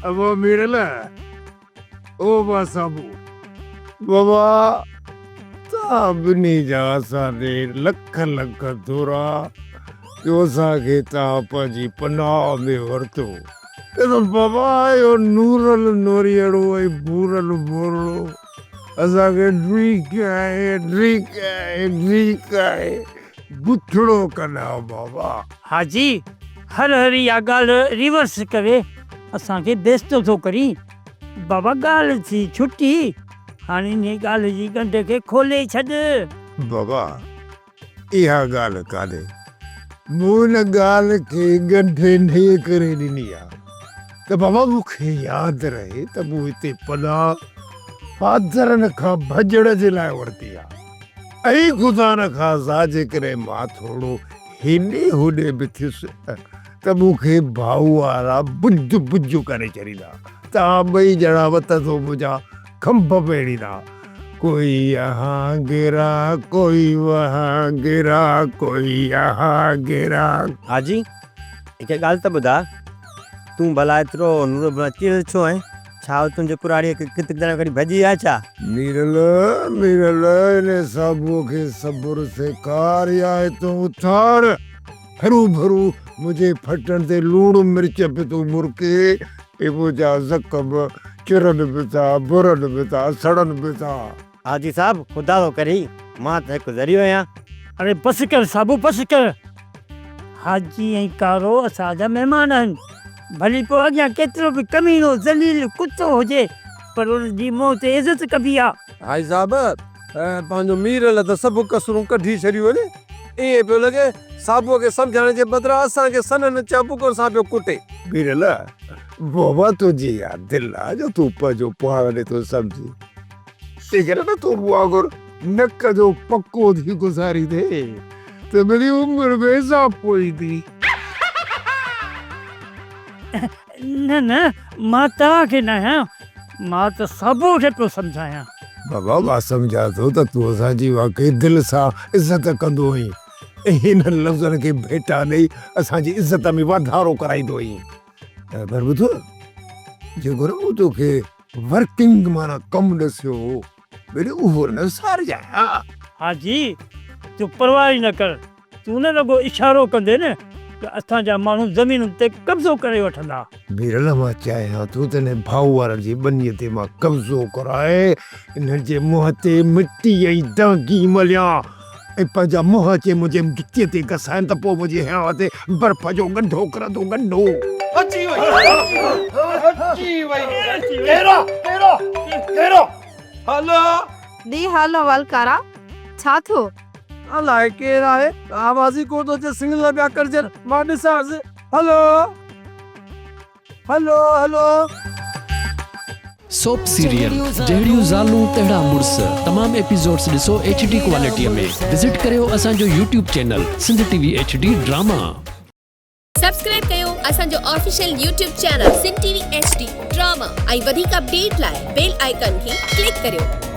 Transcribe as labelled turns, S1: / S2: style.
S1: ابو ميرل او با صابو بابا توهان ٻنهي جا اسان تي لک لک ٿورا جو اسان کي توهان پنهنجي پناهه ۾ ورتو. ته بابا اهو نورل نوريئڙو ۽ ڀورل ڀورڙو اسان کي ڊيڪائي ڊيڪائي ڊيڪائي بڇڙو ڪن ها بابا.
S2: حاجي هر هر اها ڳالهه ريورس ڪري اسان کي بيستو ٿو ڪرين. بابا ڳالهه ٿي ڇٽي هاڻي انهي ڳالهه جي ڳنڍ کي کولي ڇڏ.
S1: بابا اها ڳالهه ڪانهي. مون ان ڳالهه کي ڳنڍ انهيء ڪري ڏني آ ته بابا مون کي ياد رهي ته مون هتي پناهه پادرن کان ڀڄڻ جي لاء ورتي آ ۽ خدا نخواسته جيڪڏهن مان ٿورو هيڏي هوڏي به ٿيس ته مون کي ڀائو وارا بج بج ڪري ڇڏيندا. توهان ٻئي ڄڻا وتندو منهنجا کنڀ پيڙيندا. ڪوئي يهان گرا ڪوئي وهان گرا ڪوئي يهان گرا.
S3: حاجي، هڪ ڳالهه ته ٻڌاء، تون ڀلا ايترو نور بنا چڙيل ڇو آهين؟ ڇا هو تنهنجي ڪراڙيء کي ڪتڪ دڻيو ڪڍي ڀڄي ويا ڇا؟
S1: ميرل، ميرل، انهي صابوء کي صبر سيکار يا هتون اٿار. هروڀرو منهنجي ڦٽن تي لوڻ مرچ به ٿو مرڪي. اي منهنجا زخم چرن به ٿا، ڀرن به ٿا، سڙن به ٿا.
S3: حاجي صاحب، خدا ٿو ڪري، مان ته هڪ ذريعو آهيان.
S2: اڙي بس ڪر صابو بس ڪر. حاجي ۽ ڪارو اسان جا مهمان آهن. ڀلي پوء اڳيان ڪيترو به ڪمينو ذليل ڪتو هجي پر ان جي منهن تي عزت ڪبي آ.
S4: حاجي صاحب، پنهنجو ميرل ته سڀ ڪسرون ڪڍي ڇڏيون آهن. ائين پيو لڳي صابوء کي سمجهائڻ جي بدران اسان کي سنهن چابڪن سان پيو ڪٽي.
S1: ميرل، بابا تنهنجي اها دل آ جو تون پنهنجو پاڻ ڏي ٿو سمجهين. جيڪڏهن نه تون مون وانگر نڪ جو پڪو ٿي گذاريندين ته منهنجي عمر ۾ اضافو ايندي.
S2: نه نه مان توهان کي ناهيان، مان ته صابوء کي پيو سمجهايان.
S1: بابا مان سمجهان ٿو ته تون اسان جي واقعي دل سان عزت ڪندو آهين ۽ هنن لفظن کي ڀيٽا ڏئي اسان جي عزت ۾ واڌارو ڪرائيندو آهين. پر ٻڌ جيڪو نه مون توکي ورڪنگ معنيٰ ڪم ڏسيو هو ٻيلي اهو نه وسارجانء ها.
S2: حاجي تون پرواهه ئي نه ڪر. تون نه رڳو اشارو ڪندين نه ته اسان جا ماڻهو زمينن تي قبضو ڪري وٺندا.
S1: ميرل مان چاهيان ٿو ته انهن ڀائو وارن جي ٻنيء تي مان قبضو ڪرائي انهن جي منهن تي مٽي ۽ دانگي مليان ۽ پنهنجا منهن اچي منهنجي جتيء تي گسائن ته پوء منهنجي هيانء تي برف جو ڳنڍو ڪرندو ڳنڍو.
S4: اچي وئي اچي وئي ڪير آ ڪير آ ڪير آ هلو.
S5: ڏي حال احوال ڪارا ڇا ٿيو؟
S4: الائي ڪير آهي؟ آواز ئي ڪونه ٿو اچي، سنگنل پيا ڪرجن، مان ڏسانس. هلو هلو هلو.
S6: سوپ سيريل جهڙيون زالون تهڙا مڙس تمام ايپيسوڊس ڏسو ايڇ ڊي ڪوالٽي ۾ وزٽ ڪريو اسان جو YouTube channel Sindh T V H D drama.
S7: Subscribe ڪيو اسان جو official YouTube channel Sindh T V H D drama ۽ وڌيڪ اپڊيٽ لاء بيل آئيڪان کي ڪلڪ ڪريو.